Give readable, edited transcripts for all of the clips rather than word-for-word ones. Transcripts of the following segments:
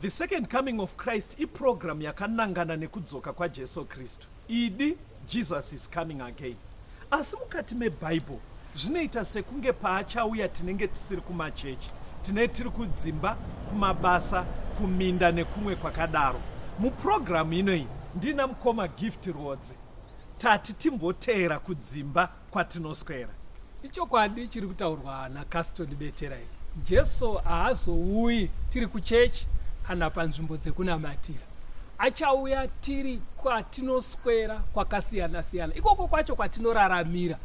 The Second Coming of Christ iprogram yakanangana nekudzoka kwaJesu Kristu. Idi, Jesus is coming again. Asi mukati meBible zvinoita sekunge paachauya tinenge tisiri kumachechi, tine tiri kudzimba, kumabasa, kuminda nekumwe kwakadaro. Muprogram inoyi ndina mukoma Gift Rwodzi. Tati timboteera kudzimba kwatinoswera. Ichokwadi chiri kutaurwa naCaston Betera ichi. Jesu haazouyi tiri kuchechi kana panzvimbo dzekunamatira. Achauya tiri kwatinoswera kwakasiyana siyana, ikoko kwacho kwatinoraramira,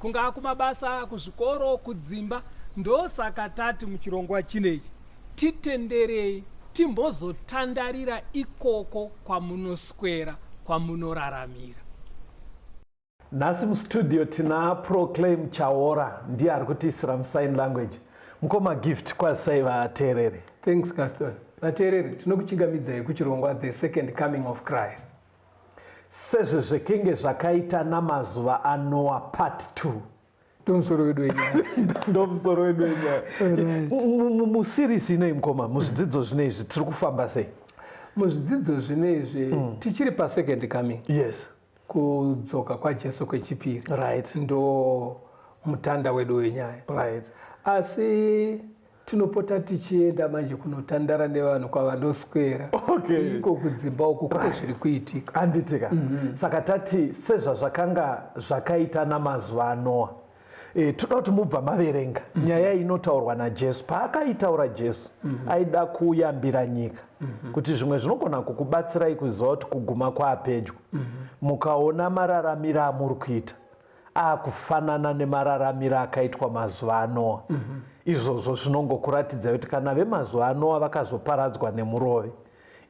kungaa kumabasa, kuzvikoro, kudzimba. Ndosaka tati muchirongwa chinechi titenderei timbozotandarira ikoko kwamunoswera, kwamunoraramira. Nhasi mustudio tina Proclaim Chaora, ndiye ari kutiisira musign language. Mukoma Gift, kwazisai vateereri. Thanks Caston. Vateereri, tinokuchingamidzai kuchirongwa The Second Coming of Christ. Sezvezvekenge zvakaita namazuva aNoah part 2. Ndomusoro wedu wenyaya. Ndomusoro wedu wenyaya. Museries inoyi mukoma, muzvidzidzo zvino izvi tiri kufamba sei? Muzvidzidzo zvino izvi tichiri pasecond coming. Yes. Kudzoka kwaJesu kwechipiri. Right. Ndo mutanda wedu wenyaya. Right. Asi tinopota tichienda manje kunotandara nevanhu kwavanoswera. Okay. Iko kudzimba uko kuko zviri kuitika. Handitika. Saka tati sezvazvakanga zvakaita namazuva aNoah. Toda kuti mubva maverenga nyaya inotaurwa naJesu. Paakaitaura Jesu, aida kuyambira nyika kuti zvimwe zvinogona kukubatsirai kuziva kuti kuguma kwaapedyo. Mukaona mararamiro amuri kuita akufanana nemararamiro akaitwa mazuva aNoah. Izvozvo zvinongokuratidzai kuti kana vemazuva aNoah vakazoparadzwa nemurove,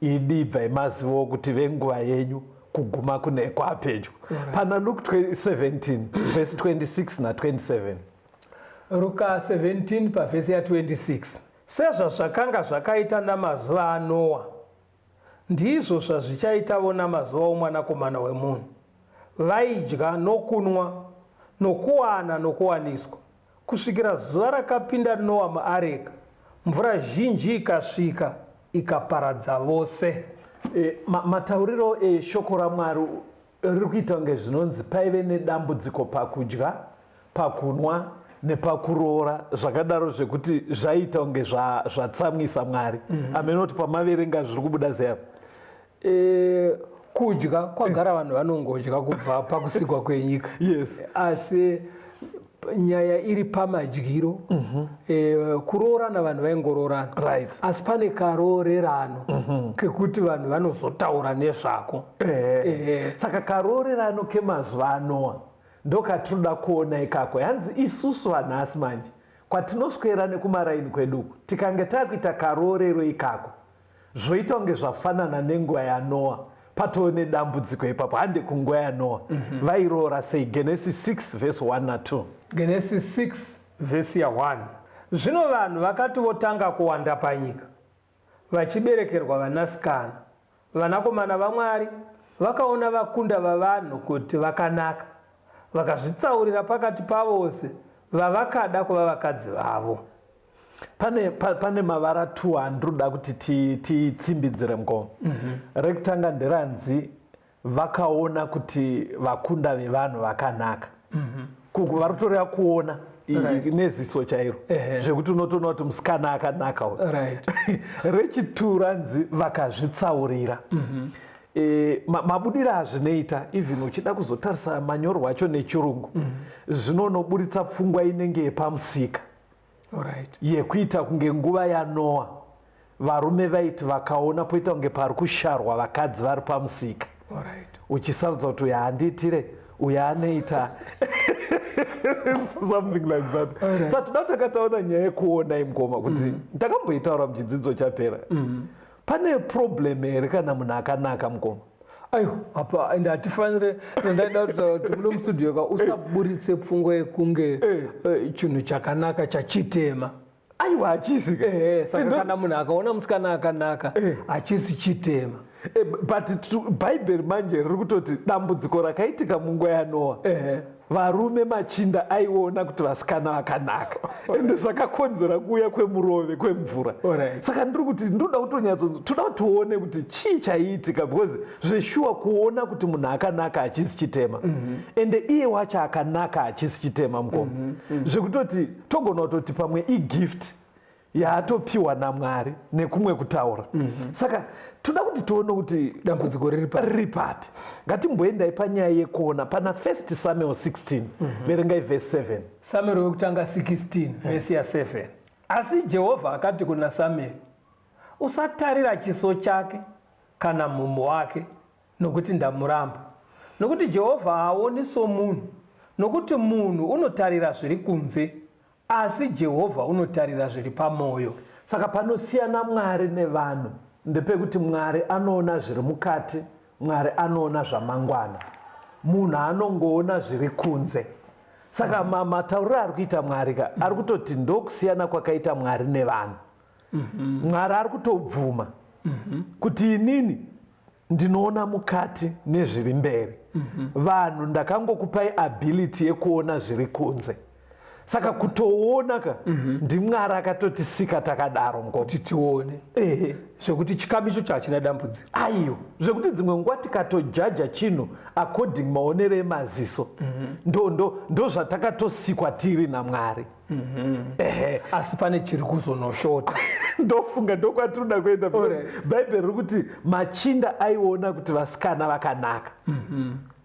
idi ibvai mazivawo kuti venguva yenyu kuguma kune kwapedyo. Pana Luke 17 verse 26 na 27. Ruka 17 pavhesi ya 26. Sezvazvakanga zvakaita namazuva aNoa, ndizvo zvazvichaitavo namazuva omwanakomana wemunhu. Vaidya nokunwa, nokuwana nokuwaniswa, kusvikira zuva rakapinda Noa muareka, mvura zhinji ikasvika ikaparadza vose. Matauriro eshoko raMwari riri kuita kunge zvinonzi paive nedambudziko pakudya, pakunwa nepakuroora, zvakadaro zvekuti zvaiita kunge zvatsamwisa Mwari. Amene kuti pamaverenga zviri kubuda sei apa? Kudya kwagara vanhu vanongodya kubva pakusikwa kwenyika. Yes. Asi nyaya iri pamadyiro. Kuroorana vanhu vaingoroorana. Right. Asi pane karoorerano kekuti vanhu vanozotaura nezvako. Saka karoorerano kemazuva aNoah ndokatinoda kuona ikako. Hanzi isusu vanhasi manje kwatinoswera nekumaraini kwedu uku, tikange takuita karoorero ikako zvoita kunge zvafanana nenguva yaNoah. Patove nedambudziko ipapo. Hande kunguva yaNoah. Vairoora sei? Genesis 6 verse 1 na 2. Genesis 6 verse ya 1. Zvino vanhu vakati votanga kuwanda panyika, vachiberekerwa vanasikana, vanakomana vaMwari vakaona vakunda vavanhu kuti vakanaka, vakazvitsaurira pakati pavose vavakada kuva vakadzi vavo. Pane mavara 2 andinoda kuti titsimbidzire mukoma. Rekutanga nderanzi vakaona kuti vakunda vevanhu vakanaka. Vari kutoreva kuona neziso chairo. Zvekuti unotoona kuti musikana akanaka uyu. Right. Rechitu ranzi vakazvitsaurira. Mabudiro azvinoita, even uchida kuzotarisa manyorwa acho nechirungu, zvinonoburitsa pfungwa inenge yepamusika. Right. Yekuita kunge nguva yaNoah varume vaiti vakaona poita kunge pari kusharwa vakadzi vari pamusika. Right. Uchisarudza kuti uyu handiitire, uyu anoita something like that. Right. Saka toda kuti takataura nyaya yekuona imukoma kuti ndakamboitaura muchidzidzo chapera. Pane problem here kana munhu akanaka mukoma? Aiwa, apa ende hatifanire, ndaida kutaura kuti muno mustudio ka usaburitse pfungwa yekunge chinhu chakanaka chachitema. Aiwa, hachisi. Saka kana munhu akaona musikana akanaka, hachisi chitema. But Bhaibheri manje riri kutoti dambudziko rakaitika munguva yaNoa, varume machinda aiona kuti vasikana vakanaka, ende zvakakonzera kuuya kwemurove kwemvura. Saka ndiri kuti ndoda kutonyatso toda kuti tione kuti chii chaiitika, because zveshuwa kuona kuti munhu akanaka hachisi chitema, ende iye wacho akanaka hachisi chitema, mukoma, zvekutoti togona kutoti pamwe igift yaatopiwa naMwari nekumwe kutaura. Saka toda kuti tione kuti dambudziko riri papi. Riri papi. Ngatimboendai panyaya yekuona pana First Samuel 16. Verengai vhesi 7. Samueri wekutanga 16, vhesi ya7. Asi Jehovha akati kuna Samueri, "Usatarira chiso chake kana mumhu wake, nokuti ndamuramba. Nokuti Jehovha haaoni somunhu, nokuti munhu unotarira zviri kunze, asi Jehovha unotarira zviri pamwoyo." Saka panosiyana Mwari nevanhu ndepekuti Mwari anoona zviri mukati, Mwari anoona zvamangwana, munhu anongoona zviri kunze. Saka matauriro ari kuita Mwari ka, ari kutoti ndokusiyana kwakaita Mwari nevanhu. Mwari ari kutobvuma kuti inini ndinoona mukati nezviri mberi, vanhu ndakangokupai ability yekuona zviri kunze. Saka kutoona ka, ndiMwari akatotisika takadaro, mukoma. Kuti tione. Ehe. Zvekuti chikamu ichocho hachina dambudziko. Aiyo, zvekuti dzimwe nguva tikatojaja chinhu according maonero emaziso, ndo zvatakatosikwa tiri naMwari. Ehe. Asi pane chiri kuzonoshota. Ndofunga ndokwatinoda kuenda. Bhaibheri riri kuti machinda aiona kuti vasikana vakanaka.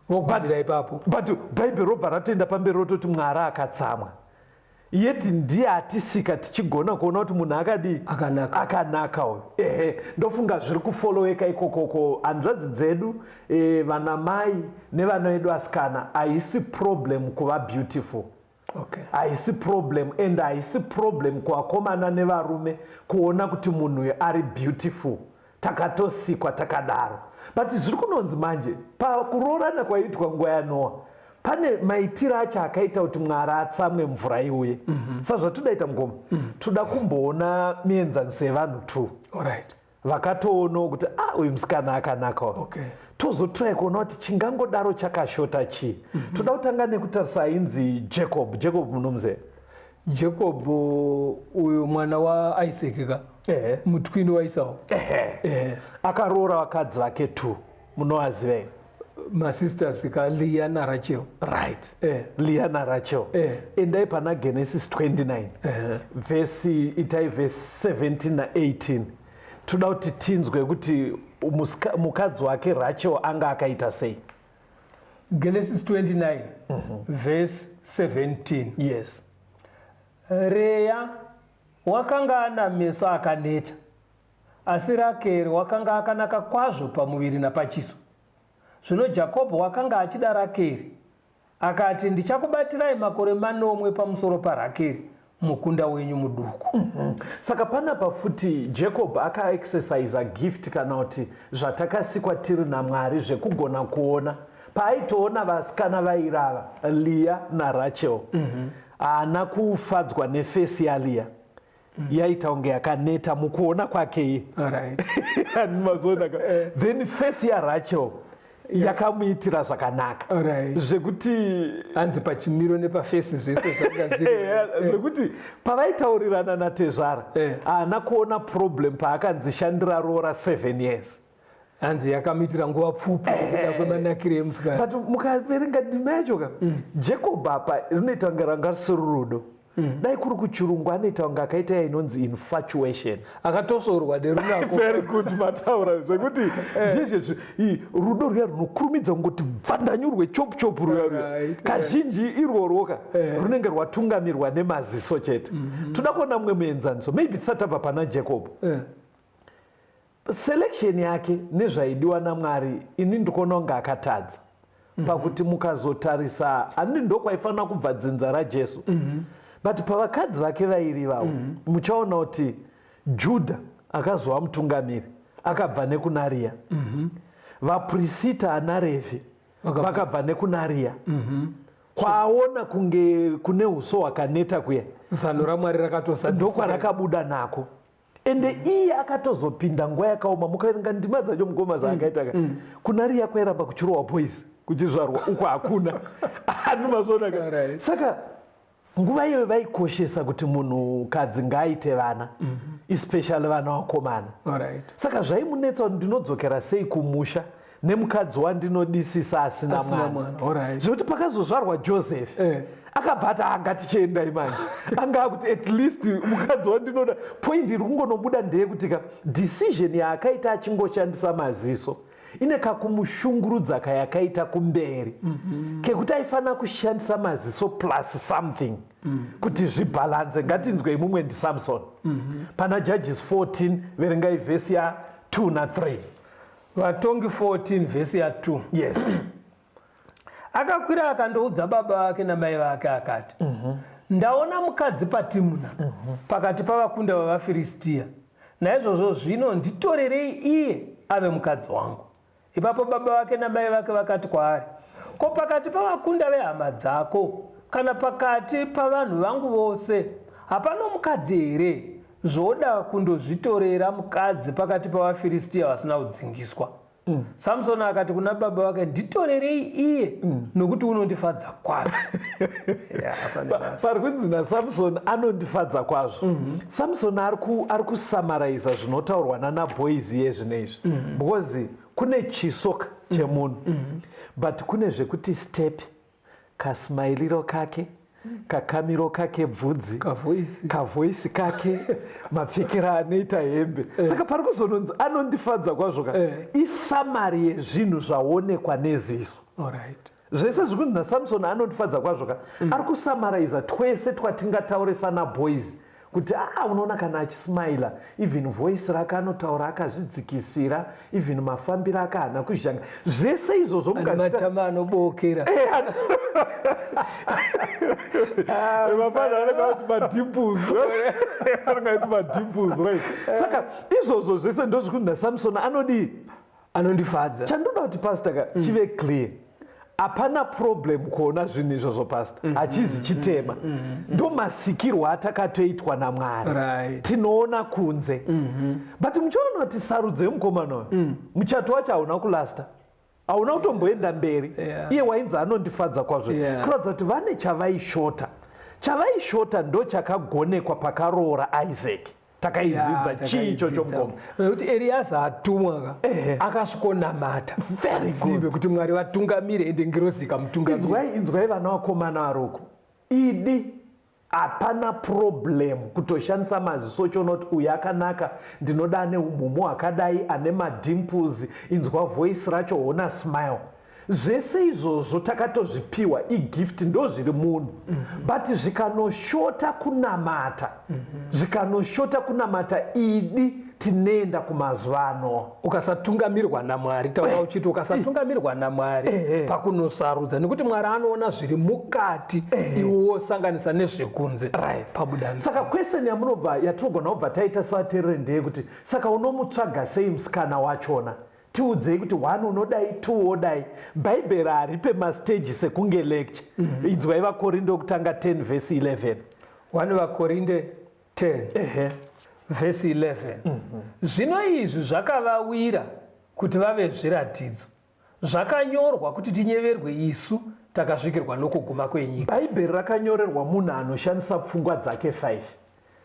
Vogumira ipapo. But Bhaibheri robva ratoenda pamberi rototi Mwari akatsamwa, yeti ndiye atisika tichigona kuona kuti munhu akadii. Akanaka. Akanaka uyu. Ehe, ndofunga zviri kufoloweka ikokoko, hanzvadzi dzedu, vana mai nevana vedu asikana. Haisi problem kuva beautiful. Haisi problem, and haisi problem kuvakomana nevarume kuona kuti munhu uyu ari beautiful. Takatosikwa takadaro. But zviri kunonzi manje pakuroorana kwaiitwa nguva yaNoa, pane maitiro acho akaita kuti Mwari atsamwe, mvura iuye. Saka zvatodaita, mukoma, toda kumboona mienzaniso yevanhu two vakatoonawo kuti, ah, uyu musikana akanaka uyu. Tozotrai kuona kuti chingangodaro chakashota chii. Toda kutanga nekutarisa ainzi Jacob. Jacob munomuziva? Jacob uyu mwana waIsaac ka? Ehe. Mutwini waIsau. Ehe. Akaroora vakadzi vake two, munovaziva here? Masisters ka, Leah naRachel. Right. Leah naRachel. Endai pana Genesis 29, vhesi, itai vhesi 17 na18. Toda kuti tinzwe kuti mukadzi wake Rachel anga akaita sei. Genesis 29, verse 17. Yes. Reya wakanga ana meso akaneta, asi Rakeri wakanga akanaka kwazvo pamuviri napachiso. Zvino Jakobho wakanga achida Rakeri, akati, "Ndichakubatirai makore 7 pamusoro paRakeri mukunda wenyu muduku." Saka panapa futi Jacob akaexercisa gift, kana kuti zvatakasikwa tiri naMwari zvekugona kuona. Paaitoona vasikana vairava, Leah naRachel, haana kufadzwa neface yaLeah. Yaita kunge yakaneta mukuona kwake iye. Mazoona ka? Then face yaRachel yakamuitira zvakanaka. Zvekuti Hanzi pachimiro nepaface zvese zvanga zviri. Zvekuti pavaitaurirana natezvara, haana kuona problem paakanzi shandira roora 7 years. Hanzi yakamuitira nguva pfupi nekuda kwemanakiro emusikana. But mukaverenga ndima yacho ka, Jacob apa rinoita kunge ranga risiri rudo. Dai kuri kuchirungu anoita kunge akaita yainonzi infatuation. Akatosorwa nerunako. Very good, mataura zvekuti zvezvezvi rudo ruya runokurumidza kungoti bvandanyurwe chopu chopu ruya ruya. Kazhinji irworwo ka runenge rwatungamirwa nemaziso chete. Toda kuona mumwe muenzaniso, maybe tisati tabva pana Jacob. Selection yake nezvaidiwa naMwari, ini ndikuona kunge akatadza pakuti mukazotarisa, handiti ndokwaifanira kubva dzinza raJesu? But pavakadzi vake vairi vavo, muchaona kuti Judha akazova mutungamiri akabva nekunaRiya. Vaprisita anaRevhi vakabva nekunaRiya. Kwaona kunge kune uso hwakaneta kuya, Zano raMwari rakatozadzisika. Ndokwarakabuda nako. Ende iye akatozopinda nguva yakaoma. Mukaverenga ndima dzacho mukoma zvaakaita ka, kuna Riya kwairamba kuchirohwa boys kuchizvarwa uko hakuna. Anomazviona ka? Saka nguva iyoyo vaikoshesa kuti munhukadzi ngaaite vana, especially vana vakomana. Saka zvaimunetsa kuti ndinodzokera sei kumusha nemukadzi wandinodisisa asina mwana. Zvekuti pakazozvarwa Joseph, akabva ati ngatichiendai manje. Anga akuti at least mukadzi wandinoda. Point iri kungonobuda ndeyekuti ka decision yaakaita achingoshandisa maziso ine kakumushungurudza kayakaita kumberi, kekuti aifanira kushandisa maziso plus something kuti zvibhalanse. Ngatinzwei mumwe ndiSamson. Pana Judges 14, verengai vhesi ya2 na3. Vatongi 14 vhesi ya2. Yes. Akakwira akandoudza baba vake namai vake akati, "Ndaona mukadzi paTimuna pakati pavakunda vavaFiristiya. Naizvozvo zvino nditorerei iye ave mukadzi wangu." Ipapo baba vake namai vake vakati kwaari, "Ko pakati pavakunda vehama dzako kana pakati pavanhu vangu vose hapano mukadzi here, zvoda kundozvitorera mukadzi pakati pavaFiristiya vasina kudzingiswa?" Samsoni akati kuna baba vake, "Nditorerei iye, nokuti unondifadza kwazvo." Yeah, pane basa. Pari kunzi naSamson anondifadza kwazvo. Samson ari kusummariza zvinotaurwa nana boys yezvinezvi, because kune chiso chemunhu, but kune zvekuti step, kasmailiro kake, kakamiro kake, bvudzi, kavoice, kavoice kake, mapfekero anoita hembe. Saka pari kuzononzi anondifadza kwazvo ka, isummary yezvinhu zvaonekwa neziso. Zvese zviri kunzi naSamson anondifadza kwazvo ka, ari kusummariza twese twatingataurisa naboys kuti aa, unoona kana achismaila, even voice rake, anotaura akazvidzikisira, even mafambiro ake haana kuzhanga, zvese izvozvo. Ane matama anobokera. Mafana anenge kuti madimples, anenge aiti madimples, right? Saka izvozvo zvese ndozvikuti naSamson anodii? Anondifadza. Chandoda kuti, pastor ka, chive clear, hapana problem kuona zvinhu izvozvo, pastor. Hachizi chitema, ndo masikirwo atakatoitwa naMwari. Tinoona kunze, but muchiona kuti sarudzo yemukomana uyu, muchato wacho hauna kulasta, hauna kutomboenda mberi. Iye wainzi anondifadza kwazvo. Kuratidza kuti vane chavaishota. Chavaishota ndo chakagonekwa pakaroora Isaac. Takaidzidza chii ichocho, mukoma? Nekuti Eriasa atumwa ka, akasvikonamata Very good. zimbe kuti Mwari vatungamire, ende ngirozi ikamutungamira. Inzwai, inzwai vana vakomana varoko, idi hapana problem kutoshandisa maziso chiona kuti uyu akanaka, ndinoda ane umhumu hwakadai, ane madimples, inzwa voice racho, hona smile, zvese izvozvo takatozvipiwa, igift, ndo zviri munhu. But zvikanoshota kunamata, zvikanoshota kunamata, idi tinoenda kumazuva ano. Ukasatungamirwa naMwari, taura uchiti ukasatungamirwa naMwari pakunosarudza, nekuti Mwari anoona zviri mukati, iwe wosanganisa nezvekunze, pabuda. Saka question yamunobva yatinogona kubva taita sevateereri ndeyekuti, saka unomutsvaga sei musikana wachona? Tiudzei kuti one unodai, two wodai. Bhaibheri haripe mastages sekunge lecture. Inzwai VaKorinde wekutanga 10 vhesi 11. 1 VaKorinde 10 vhesi 11. Zvino izvi zvakavawira kuti vave zviratidzo, zvakanyorwa kuti tinyeverwe isu takasvikirwa nokuguma kwenyika. Bhaibheri rakanyorerwa munhu anoshandisa pfungwa dzake 5.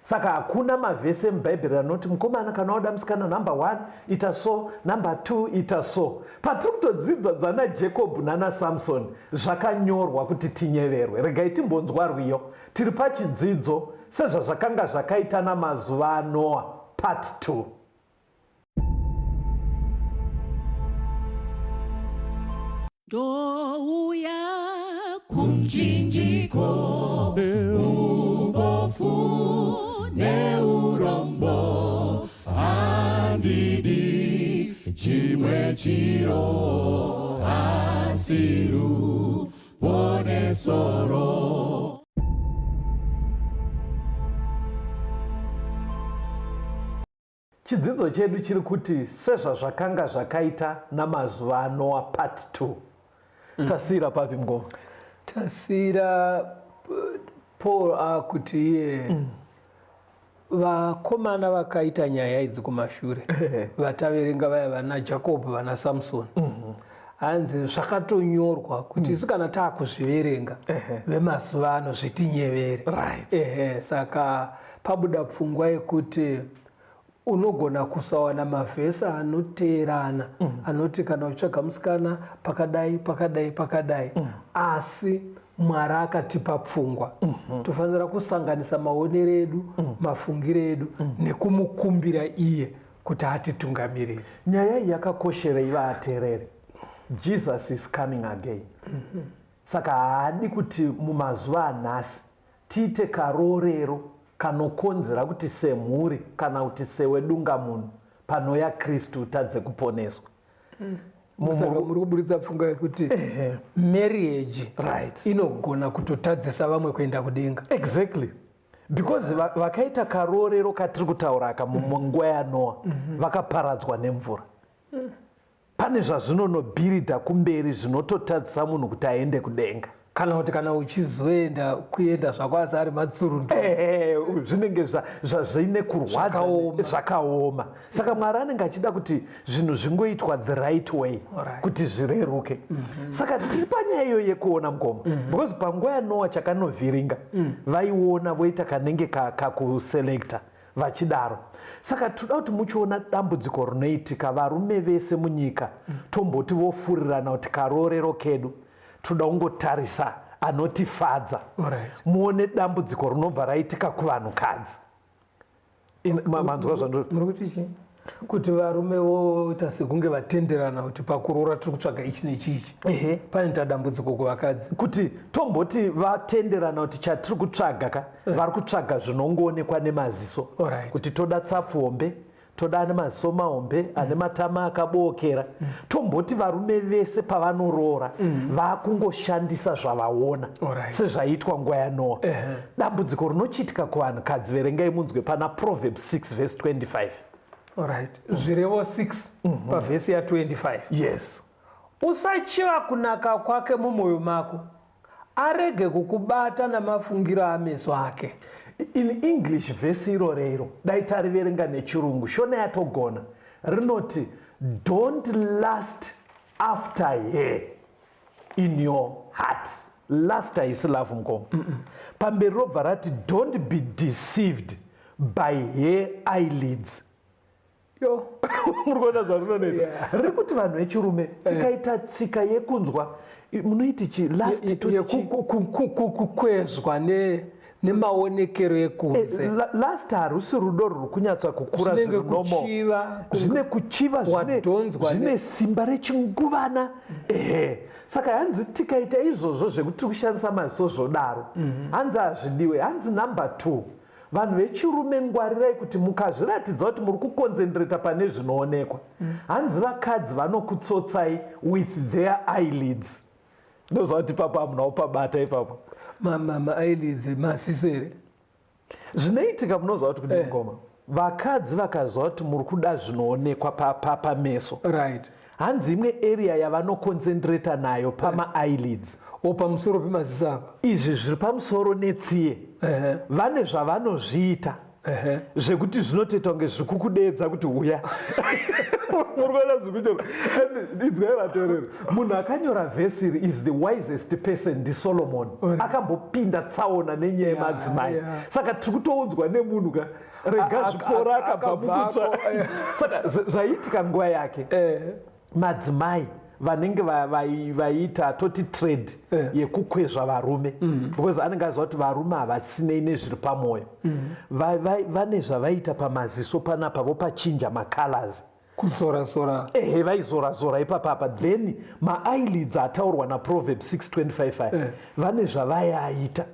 Saka hakuna mavhesi emubhaibheri anoti mukomana kana wada musikana, number 1 ita so, number 2 ita so. Patiri kutodzidza dzana Jacob nana Samson, zvakanyorwa kuti tinyeverwe. Regai timbonzwa rwiyo. Tiri pachidzidzo sezvazvakanga zvakaita namazuva aNoa, part 2. Ndouya kumchinjiko, ubofu neurombo, handidi chimwe chiro asi ruponeso. Chidzidzo chedu chiri kuti sezvazvakanga zvakaita namazuva aNoa, part 2. Tasiyira papi, mukoma? Tasiyira Paul akuti iye. Vakomana vakaita nyaya idzi kumashure, vataverenga vaya vana Jacob, vana Samson, hanzi zvakatonyorwa kuti isu kana taakuzviverenga vemazuva ano zvitinyevere. Ehe, saka pabuda pfungwa yekuti unogona kusawana mavhesi anoteerana anoti kana uchitsvaga musikana pakadai, pakadai, pakadai, asi Mwari akatipa pfungwa. Tofanira kusanganisa maonero edu, mafungiro edu, nekumukumbira iye kuti atitungamirire. Nyaya iyi yakakosherei vaateereri? Jesus is coming again. Saka haadi kuti mumazuva anhasi tiite karoorero kanokonzera kuti semhuri kana kuti sewe dungamunhu panouya Kristu utadze kuponeswa. Saka muri kuburitsa pfungwa yekuti marriage inogona kutotadzisa vamwe kuenda kudenga. Exactly, because vakaita karoorero katiri kutaura aka munguva yaNoa vakaparadzwa nemvura. Pane zvazvinonobhiridha kumberi zvinototadzisa munhu kuti aende kudenga. Kana kuti kana uchizoenda kuenda zvako asi ari matsurundu. Ehe, zvinenge zvaine kurwadza. Zvakaoma. Zvakaoma. Saka Mwari anenge achida kuti zvinhu zvingoitwa the right way, kuti zvireruke. Saka tiri panyaya iyoyo yekuona, mukoma, because panguva yaNoa chakanovhiringa, vaiona voita kanenge kakuselecta vachidaro. Saka toda kuti muchiona dambudziko rinoitika, varume vese munyika tomboti vofurirana kuti karoorero kedu toda kungotarisa anotifadza. Muone dambudziko rinobva raitika kuvanhukadzi. Manzwa zvandiri Muri kuti chii? Kuti varume voita sekunge vatenderana kuti pakuroora tiri kutsvaga ichi nechichi, panoita dambudziko kuvakadzi. Kuti tomboti vatenderana kuti chatiri kutsvaga ka, vari kutsvaga zvinongoonekwa nemaziso, kuti toda tsapfu hombe, toda ane maziso mahombe, ane matama akabookera. Tomboti varume vese pavanoroora vaakungoshandisa zvavaona, sezvaiitwa nguva yaNoa. Dambudziko rinochiitika kuvanhukadzi, verengai munzwe pana Proverbs 6 verse 25. Alright. Zvirevo 6 pavhesi ya25. Yes. Usachiva kunaka kwake mumwoyo mako, arege kukubata namafungiro ameso ake. In English vhesi irorero, dai tariverenga nechirungu, Shona yatogona, rinoti don't lust after her in your heart. Lust haisi love, mukoma. Pamberi robva rati don't be deceived by her eyelids. Yo. Muri kuona zvarinonoita? Yeah. Riri kuti vanhu vechirume tikaita tsika yekunzwa munoiti chi lust, toti chi? Kukwezwa nemaonekero ekunze. Lust harusi rudo ruri kunyatsa kukura Zvinenge zviri normal. Kuchiva, Zvine kuchiva, wadhonzwa zvine simba rechinguvana. Ehe, saka hanzi tikaita izvozvo zvekuti tiri kushandisa maziso zvodaro, hanzi hazvidiwe. Hanzi number 2, vanhu vechirume ngwarirai kuti mukazviratidza kuti muri kuconcentrata pane zvinoonekwa, hanzi vakadzi vanokutsotsai with their eyelids. Ndozva kuti ipapo hamuna kupabata ipapo. Maeyelids maziso here? Zvinoitika, munozva kuti kudii, mukoma, vakadzi vakaziva kuti muri kuda zvinoonekwa pameso, hanzi imwe area yavanoconcentrata nayo pamaeyelids. O, pamusoro pemaziso apa. Izvi zviri pamusoro netsiye, vane zvavanozviita zvekuti zvinotoita kunge zviri kukudedza kuti uya. Muri kuona zviri kuita? And inzwai vateereri, munhu akanyora vhesi iri is the wisest person, ndiSolomon. Akambopinda tsaona nenyaya yemadzimai. Saka tiri kutoudzwa nemunhu ka rega zvipora akabva akabvako, mukutsva. Saka zvaiitika nguva yake, madzimai vanenge vaiita toti trade yekukwezva varume, because anenge aziva kuti varume havasinei nezviri pamwoyo. Vane zvavaita pamaziso panapa, vopachinja macolors. Kuzora-zora. Ehe, vaizora-zora ipapapa. Then maeyelids ataurwa naProverbs 625, vane zvavaiaita.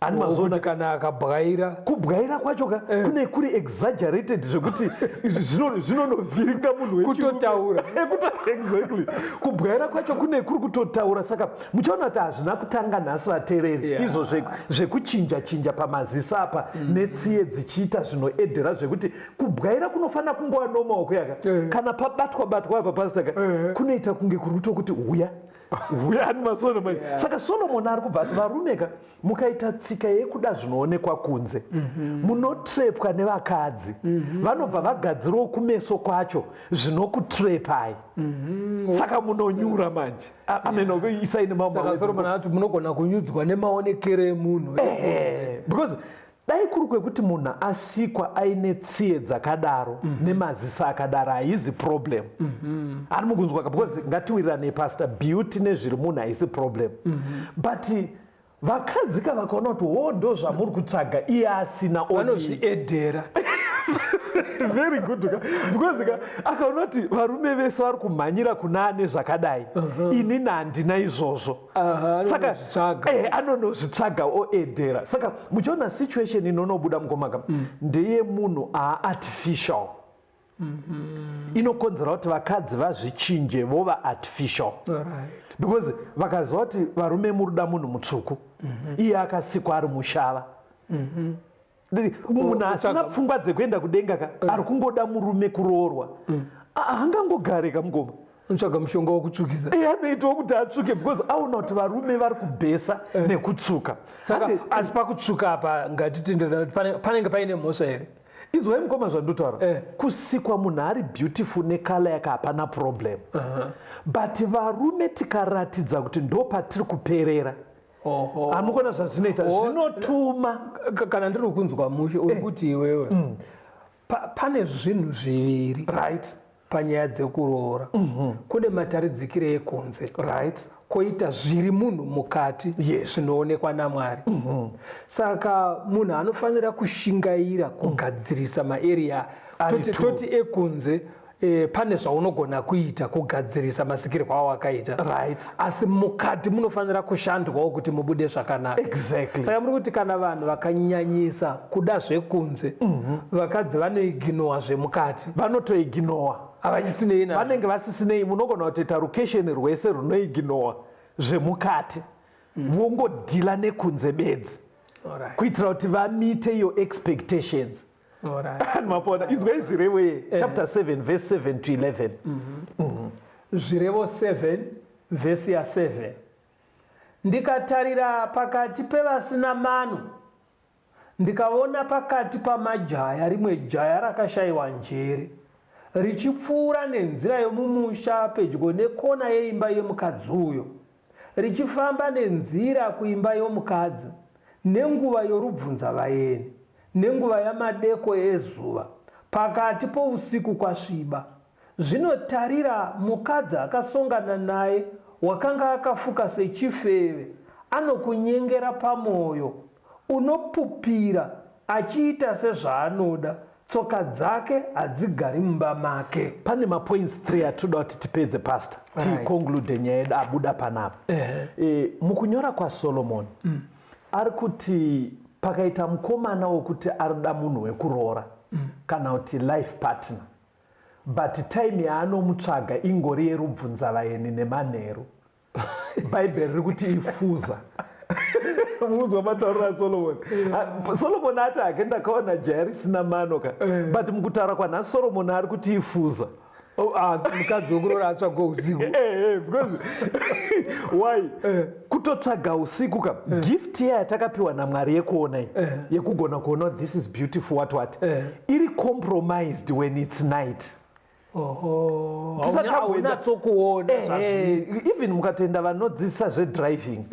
Ani mazoona? Kuti kana akabwaira. Kubwaira kwacho ka kune kuri exaggerated zvekuti izvi zvinonovhiringa munhu wechirume. Kutotaura. Exactly, kubwaira kwacho kune kuri kutotaura. Saka muchaona kuti hazvina kutanga nhasi, vateereri, izvo zvekuchinja chinja pamaziso apa netsiye dzichiita zvinoedhera, zvekuti kubwaira kunofanira kungova normal kuyaka. Kana pabatwa batwa apa, pastor ka, kunoita kunge kuri kutokuti uya. Uyani masolomon. Saka Solomon ari kubva ati, varumeka, mukaita tsika yekuda zvinoonekwa kunze, munotrepwa nevakadzi. Vanobva vagadzirawo kumeso kwacho zvinokutrepai, saka munonyura manje. Amen. Isai nemamwe. Saka Solomon ati munogona kunyudzwa nemaonekero emunhu. Because dai kuri kwekuti munhu asikwa aine tsiye dzakadaro nemazisa akadaro, haizi problem. Ari mukunzwaka? Because ngatiwirirane, pastor, beauty nezviri munhu haisi problem. But vakadzi ka vakaona kuti ho, ndo zvamuri kutsvaga, iye asina, odii? Vanozviedhera. Very good ka, because ka akaona kuti varume vese vari kumhanyira kuna ane zvakadai, inini handina izvozvo. Saka anonozvitsvaga. Anonozvitsvaga oedhera. Saka muchiona situation inonobuda, mukomaka, ndeyemunhu aartificial, inokonzera kuti vakadzi vazvichinje vova artificial, because vakaziva kuti varume muruda munhu mutsvuku, iye akasikwa ari mushava. Munhu asina pfungwa dzekuenda kudenga ka, ari kungoda murume kuroorwa, haangangogareka, mukoma. Unotsvaga mushonga wekutsvukisa. Iye anoitawo kuti atsvuke because aona kuti varume vari kubhesa nekutsvuka. Saka asi pakutsvuka apa, ngatitenderana kuti panenge paine mhosva here? Inzwai, mukoma, zvandotaura. Kusikwa munhu ari beautiful necolour yake, hapana problem. But varume tikaratidza kuti ndo patiri kuperera, hamukona zvazvinoita, zvinotuma. Kana ndiri kunzwa mushe, uri kuti iwewe pane zvinhu zviviri panyaya dzekuroora. Kune mataridzikiro ekunze, koita zviri munhu mukati, zvinoonekwa naMwari. Saka munhu anofanira kushingaira kugadzirisa maarea. Ari Toti, two. toti ekunze, pane zvaunogona kuita kugadzirisa masikirwo awakaita, asi mukati munofanira kushandwawo kuti mubude zvakanaka. Saka muri kuti kana vanhu vakanyanyisa kuda zvekunze, vakadzi vanoiginowa zvemukati. Vanotoiginowa. Havachisinei nazvo. Vanenge vasisinei. Munogona kutoita rukesheni rwese runoiginowa zvemukati, vongodhila nekunze bedzi, kuitira kuti vameete your expectations. Mapona? Inzwai Zvirevo ye chapter 7 verse 7 to 11. Zvirevo 7 vhesi ya7: Ndikatarira pakati pevasina mano, ndikaona pakati pamajaya rimwe jaya rakashayiwa njere, richipfuura nenzira yomumusha pedyo nekona yeimba yemukadzi uyo, richifamba nenzira kuimba yomukadzi nenguva yorubvunzavaeni, nenguva yamadeko ezuva, pakati pousiku kwasviba. Zvino tarira, mukadzi akasongana naye, wakanga akafuka sechifeve, anokunyengera pamwoyo, unopupira achiita sezvaanoda, tsoka dzake hadzigari mumba make. Pane mapoints 3 atinoda kuti tipedze, pastor, ticonclude nyaya yedu abuda panapa. Mukunyora kwaSolomon, ari kuti pakaita mukomana wokuti arida munhu wekuroora kana kuti life partner, but time yaanomutsvaga ingori yerubvunzavaeni nemanheru, Bhaibheri riri kuti ifuza. Munzwa matauriro aSolomon? Ah, Solomon ati hake, ndakaona jaya risina mano ka, but mukutaura kwanhasi Solomon ari kuti ifuza. Oh, ah, mukadzi wekuroora atsvagwa usiku. Because why kutotsvaga usiku ka? Gift iya yatakapiwa naMwari yekuona iyi, yekugona kuona kuti this is beautiful, what what, iri compromised when it's night. Tisati tamboenda- Haunatsokuona zvazviri. Even mukatoenda vanodzidzisa zvedriving,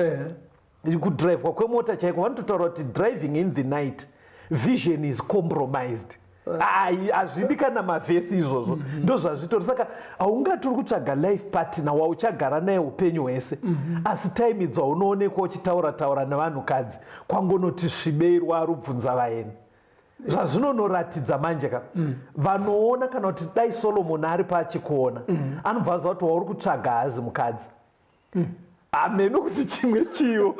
kudhiraivhwa kwemota chaiko, vanototaura kuti driving in the night, vision is compromised. Ai, hazvidi kana mavhesi izvozvo, ndo zvazvitori. Saka haungati uri kutsvaga life partner wauchagara naye upenyu hwese, asi time dzaunoonekwa uchitaura taura nevanhukadzi kwangonoti svibei rwarubvunza vaeni. Zvazvinonoratidza manje ka, vanoona, kana kuti dai Solomon ari paachikuona, anobva aziva kuti wauri kutsvaga haazi mukadzi. Hameno kuti chimwe chiwo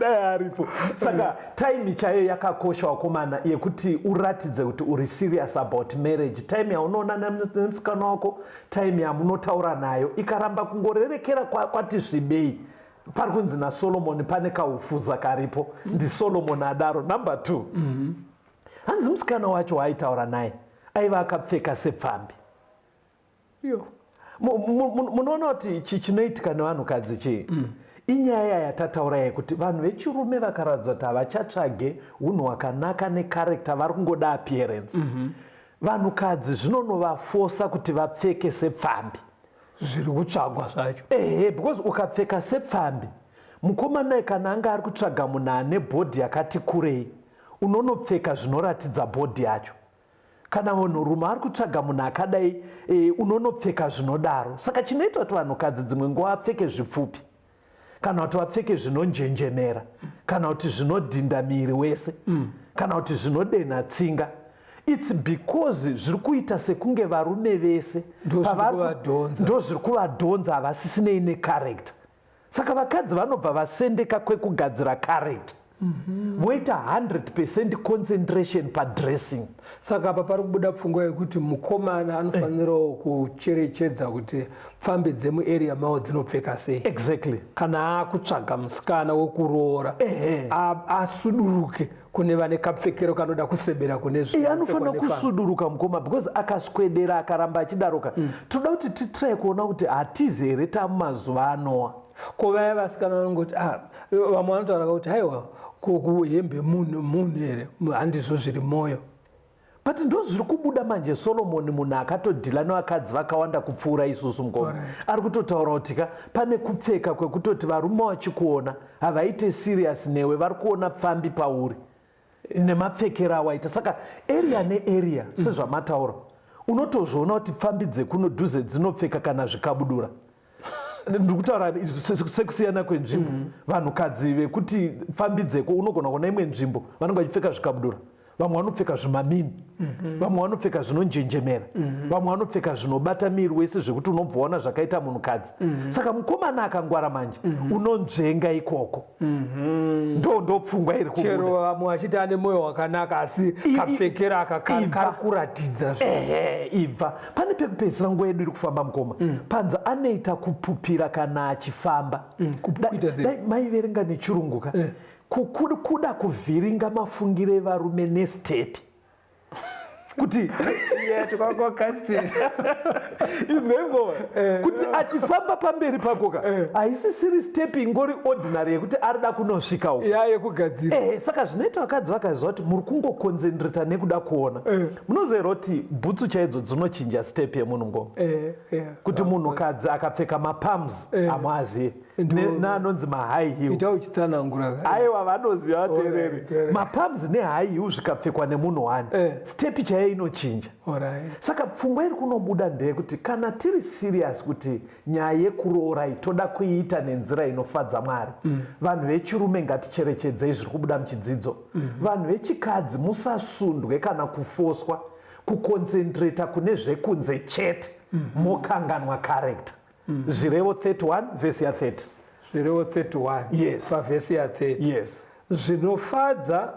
dai aripo. Saka time chaiyo yakakosha, wakomana, yekuti uratidze kuti uri serious about marriage, time yaunoona nemusikana wako, time yamunotaura nayo. Ikaramba kungorerekera kwati svibei, pari kunzi naSolomoni pane kaufuza karipo. NdiSolomoni adaro. Number two, hanzi musikana wacho waaitaura naye aiva akapfeka sepfambi. Yo. Munoona kuti chinoitika nevanhukadzi chii? Inyaya yatataura yekuti vanhu vechirume vakaratidza kuti havachatsvage unhu hwakanaka necharacter, vari kungoda appearance. Vanhukadzi zvinonovafosa kuti vapfeke sepfambi. Zviri kutsvagwa zvacho. Ehe, because ukapfeka sepfambi, mukomana kana anga ari kutsvaga munhu ane bhodhi yakati kurei, unonopfeka zvinoratidza bhodhi yacho. Kana munhurume ari kutsvaga munhu akadai, unonopfeka zvinodaro. Saka chinoita kuti vanhukadzi dzimwe nguva vapfeke zvipfupi, kana kuti vapfeke zvinonjenjemera, kana kuti zvinodhinda miri wese, kana kuti zvinodenha tsinga, it's because zviri kuita sekunge varume vese ndo zviri kuvadhonza, havasisinei necharacter. Saka vakadzi vanobva vasendeka kwekugadzira character, voita 100% concentration padressing. Saka apa pari kubuda pfungwa yekuti mukomana anofanirawo kucherechedza kuti pfambi dzemuarea mavo dzinopfeka sei. Kana akutsvaga musikana wekuroora, asuduruke kune vane kapfekero kanoda kusebera kune zvinhu. Anofanira kusuduruka, mukoma, because akaswedera akaramba achidaroka, toda kuti titry kuona kuti hatizi here tamumazuva aNoa. Ko vaya vasikana vanongoti, ah, vamwe vanotaura kuti haiwa, kuhembe munhu munhu here? Handizvo zviri mwoyo. But ndo zviri kubuda manje. Solomoni, munhu akatodhila nevakadzi vakawanda kupfuura isusu, mukoma, ari kutotaura kuti ka pane kupfeka kwekutoti varume vachikuona havaite serious newe, vari kuona pfambi pauri nemapfekero awaita. Saka area nearea, sezvamataura, unotozviona kuti pfambi dzekuno dhuze dzinopfeka kana zvikabudura. Ndiri kutaura sekusiyana kwenzvimbo. Vanhukadzi vekuti pfambi dzeko, unogona kuona imwe nzvimbo vanenge vachipfeka zvikabudura, vamwe vanopfeka zvimamini, vamwe vanopfeka zvinonjenjemera, vamwe vanopfeka zvinobata miri wese zvekuti unobva waona zvakaita munhukadzi. Saka mukomana akangwara manje unonzvenga ikoko. Ndo pfungwa iri kubuda. Chero vamwe vachiti ane mwoyo wakanaka, asi kapfekero aka kari kuratidza. Ehe, ibva pane pekupedzisira. Nguva yedu iri kufamba, mukoma. Panzi anoita kupupira kana achifamba. Kuita sei? Dai maiverenga nechirungu ka. Kuda kuvhiringa mafungiro evarume nestepi kuti izwa kuti achifamba pamberi pako ka, haisisiri step ingori ordinary yekuti arida kunosvika uko. Ya, yekugadzira. Saka zvinoita vakadzi vakaziva kuti muri kungoconcentrata nekuda kuona. Munoziva here kuti bhutsu chaidzo dzinochinja step yemunhu, ngoma? Kuti munhukadzi akapfeka mapumps, hamuazive, neanonzi mahigh heel. Ita uchitsanangura. Aiwa, vanoziva vateereri. Mapumps nehigh heel zvikapfekwa nemunhu wani, step chaiyo inochinja. Saka pfungwa iri kunobuda ndeyekuti kana tiri serious kuti nyaya yekuroora toda kuiita nenzira inofadza Mwari, vanhu vechirume ngaticherechedzei zviri kubuda muchidzidzo. Vanhu vechikadzi musasundwe kana kufoswa kuconcentrata kune zvekunze chete, mokanganwa character. Zvirevo 31 vhesi ya30. Zvirevo 31. Yes. Pavhesi ya30. Yes. Zvinofadza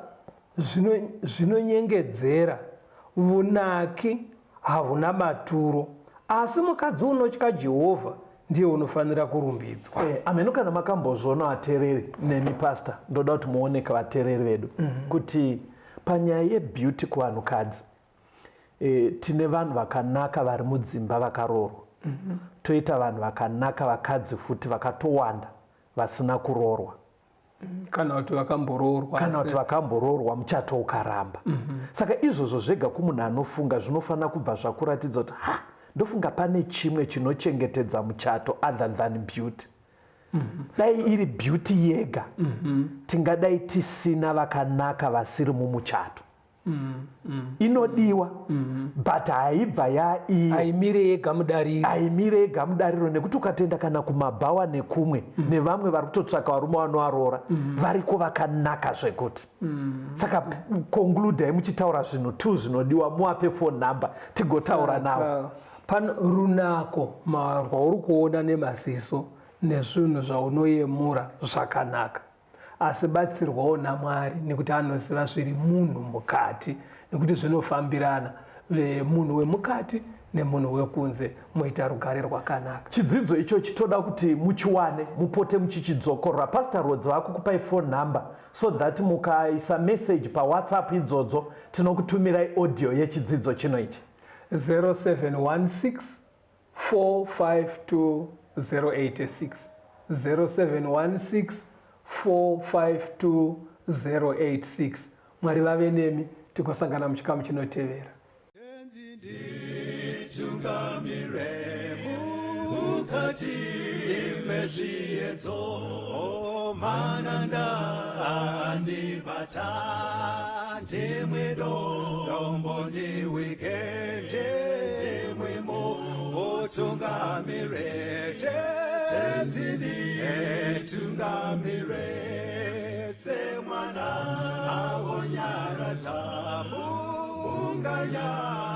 zvinonyengedzera, unaki hahuna maturo, asi mukadzi unotya Jehovha ndiye unofanira kurumbidzwa. Ameno kana makambozviona, vateereri nemi pastor, ndoda kuti muoneke vateereri vedu kuti panyaya yebeauty kuvanhukadzi, tine vanhu vakanaka vari mudzimba vakaroorwa, toita vanhu vakanaka vakadzi futi vakatowanda vasina kuroorwa. Kana kuti vakamboroorwa. Kana kuti vakamboroorwa, muchato ukaramba. Saka izvozvo zvega kumunhu anofunga zvinofanira kubva zvakuratidza kuti ha, ndofunga pane chimwe chinochengetedza muchato other than beauty. Dai iri beauty yega, tingadai tisina vakanaka vasiri mumuchato. Inodiwa, but haibva yaiyo. Haimire yega mudariro. Haimire yega mudariro, nekuti ukatoenda kana kumabhawa nekumwe, nevamwe vari kutotsvaka varume vanovaroora variko vakanaka zvekuti. Saka concludai muchitaura zvinhu two zvinodiwa, muape phone number tigotaura navo. Pano runako rwauri kuona nemaziso nezvinhu zvaunoyemura zvakanaka, asi batsirwawo naMwari, nekuti anoziva zviri munhu mukati, nekuti zvinofambirana. Munhu wemukati nemunhu wekunze moita rugare rwakanaka. Chidzidzo ichochi toda kuti muchiwane, mupote muchichidzokorora. Pastor Rhodes vakukupai phone number so that mukaisa message paWhatsApp idzodzo, tinokutumirai audio yechidzidzo chino ichi. 0716. 452 086, 0716 452 086. Mwari vave nemi, tigosangana muchikamu chinotevera. Nditungamire mukati mezviedzo, mananda andibata, ndimwe dombo ndiwike, ndimwemo utungamire, Tenzi nditungamire, semwana awonyaradza munganyaradza.